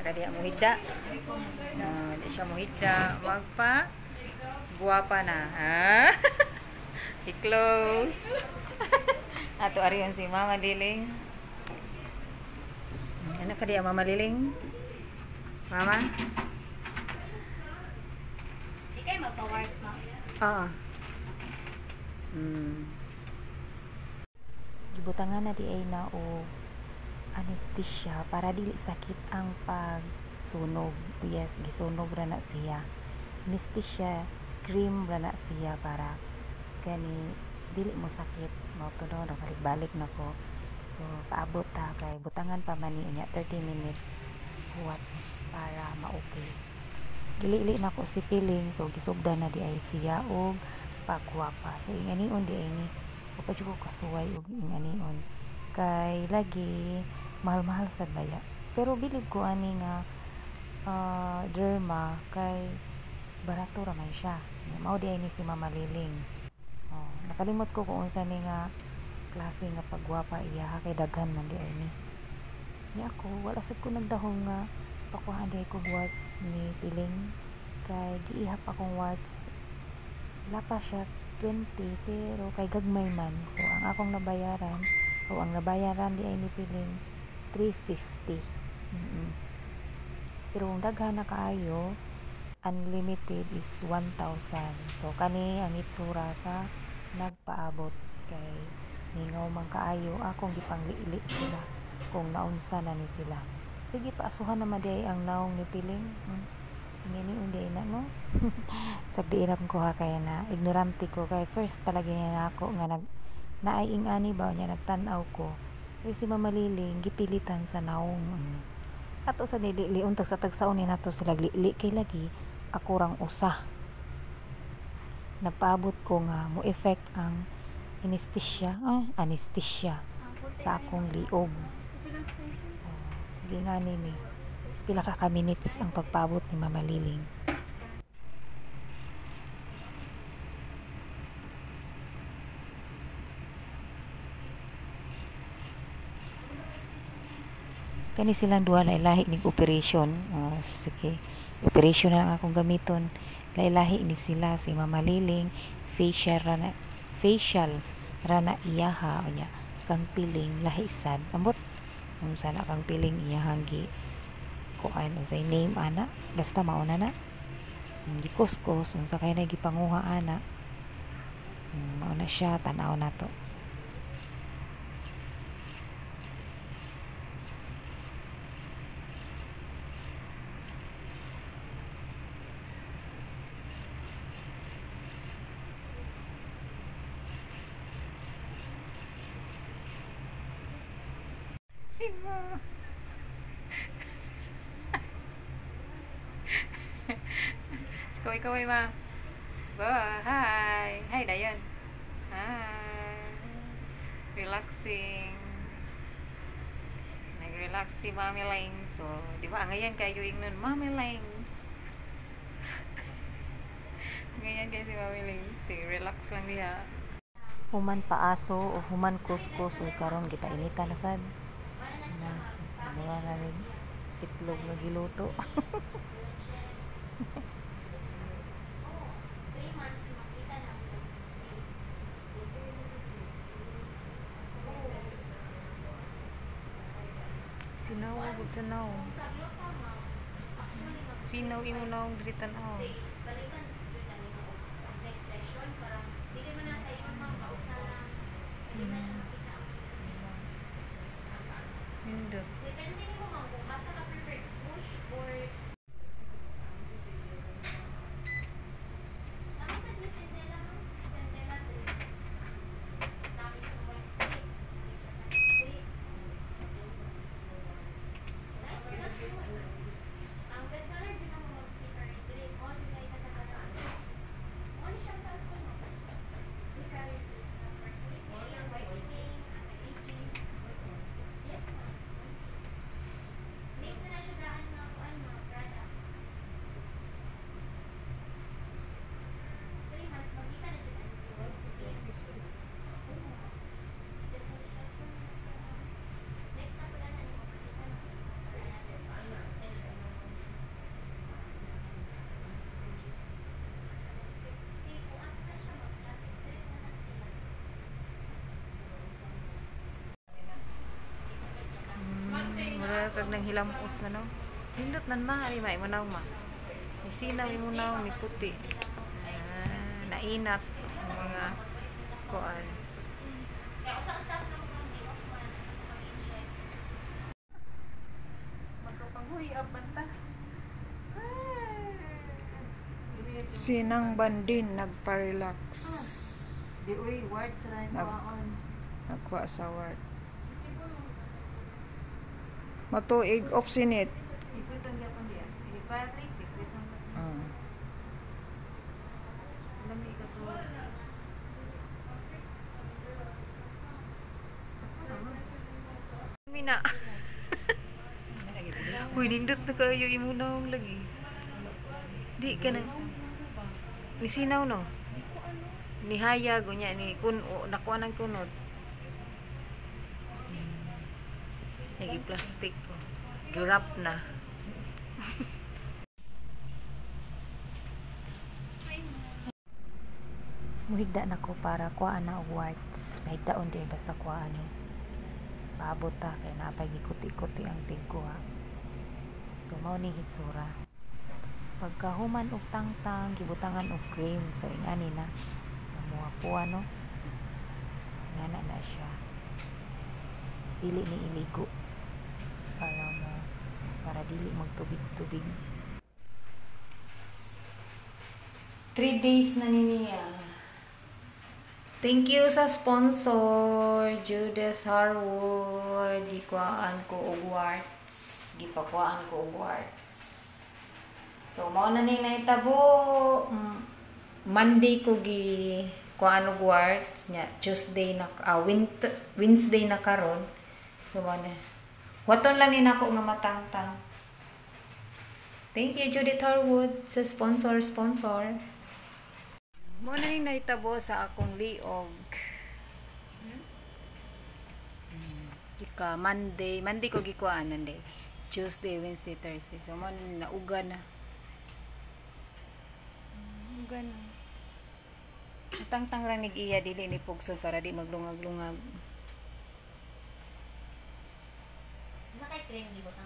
Ana ka diha muhigda. No, di siya muhigda. Magpa guwapa na. Ha? I-close. Ato ariyon si Mama Liling. Ano ka diha, Mama Liling? Mama? Di kayo magpa-warts, ma'am? Oo. Gibutangan na di ay na og anesthesia para dili sakit ang pagsunog. Yes, gisunog ra na siya. Anesthesia cream ra na siya para gani dili mo sakit. Mao to no, balik-balik na ko. So paabot ta kay butangan pa man ni unya 30 minutes huwat para ma-okay. Gilili na ko si Piling, so gisugdan na di ay siya og pagwapa. So inganion di ay ni wa pa jud ko kasuway og inganion kay lagi mahal-mahal sad baya. Pero bilib ko ani nga derma kay barato ra man siya. Mao di ay ni si Mama Liling. Oh, nakalimot ko kung unsa ni nga klase nga pagwapa iya ha, kay daghan man di ay ni. Nya ako wala sad ko nagdahom nga pakuhaan di ay kog warts ni Piling kay giihap akong warts. Wala pa siya 20 pero kay gagmay man. So ang akong nabayaran o ang nabayaran di ay ni Piling 350. Pero kung daghan na kaayo, unlimited is 1,000. So kani ang itsura sa nagpaabot kay mingaw man kaayo akong gipangliili sila kung naunsa na ni sila. Pigi paasuhan naman di ay ang naong ni Piling. Ngani undi ay na no. Sagdiin akong kuha kay na ignorante ko kay first palagi niya na ako nga nag naay ingani ba niya nagtan-aw ko. Uy, si Mama Liling gipilitan sa naong. Ato sa nilili untag sa tagsaon ni nato sila lili kay lagi ako rang usa. Nagpaabot ko nga mo effect ang anesthesia, anesthesia sa akong liog. Oh, gingani ni pila ka minutes ang pagpaabot ni Mama Liling. Kani silang duha lahi-lahi nig operation. Oh, sige. Operation na lang akong gamiton. Lahi-lahi ni sila si Mama Liling, facial ra na iyaha unya kang Piling lahi sad. Ambot unsa na kang Piling iyahang gi kuan unsay name ana, basta mauna na. Gikuskus unsa kay na gipanguha ana. Mauna siya, tan-aw na to. Si Mama. Kaway-kaway, ma. Bye. Hi. Hi, Dayan. Hi. Relaxing. Nag-relax si Mami Ling. So, di ba? Ngayon kayo ingnon, Mami Lings. Ngayon kayo si Mami Ling. Si relax lang diha. Human paaso o human kuskus o karon gipainita na sad. Na, mura na rin itlog na giluto. Sinaw, gud sinaw. Sinaw imo naong diri tan-aw. Nindot. Murag nang hilampos na, no? Nindot nan ma, ari ma, imo ma. Ni sinaw imo naw, ni puti. Ah, nainat ang mga kuan. Kaya usa ka staff na mo ma'am, di off man mag-inject. Magkapanghuy up man ta. Sinang bandin nagpa-relax. Di uy, warts ra kuhaon. Nagkuha sa ward. Matuig obstinate. Pisliton gyapon diya. Inipalik, pisliton. Alam ni ikaw. Sakto naman. Mina. Uy, nindot na kayo imo naong lagi. Di ka na. Ni sinaw no? Ni hayag unya ni kun nakuha ng kunot. Nagi plastic ko. Gi-wrap na. Muhigda na ko para kuhaan na og warts. Mahigdaon di basta kuhaan ni. Paabot ta kay napay gikuti-kuti ang tigkuha. So mao ni hitsura. Pagkahuman og tangtang, gibutangan og cream. So ingani na. Namuha no. Ngana na siya. Dili ni iligo para dili magtubig-tubig. 3 days na ni niya. Thank you sa sponsor, Judith Harwood. Gikuhaan ko og warts. Gipakuhaan ko og warts. So, mao na ning nahitabo. Monday ko gi kuhaan og warts nya. Tuesday na Wednesday na karon. So, mao na. Waton lang ni nako nga matangtang. Thank you, Judith Harwood, sa sponsor, sponsor. Mao na ning nahitabo sa akong liog. Ika Monday, Monday ko gikuhaan Monday. Tuesday, Wednesday, Thursday. So mao na nauga na. Uga na. Tangtang ra nig iya, dili ni pugson para di maglungag-lungag. Nakay cream gibutang.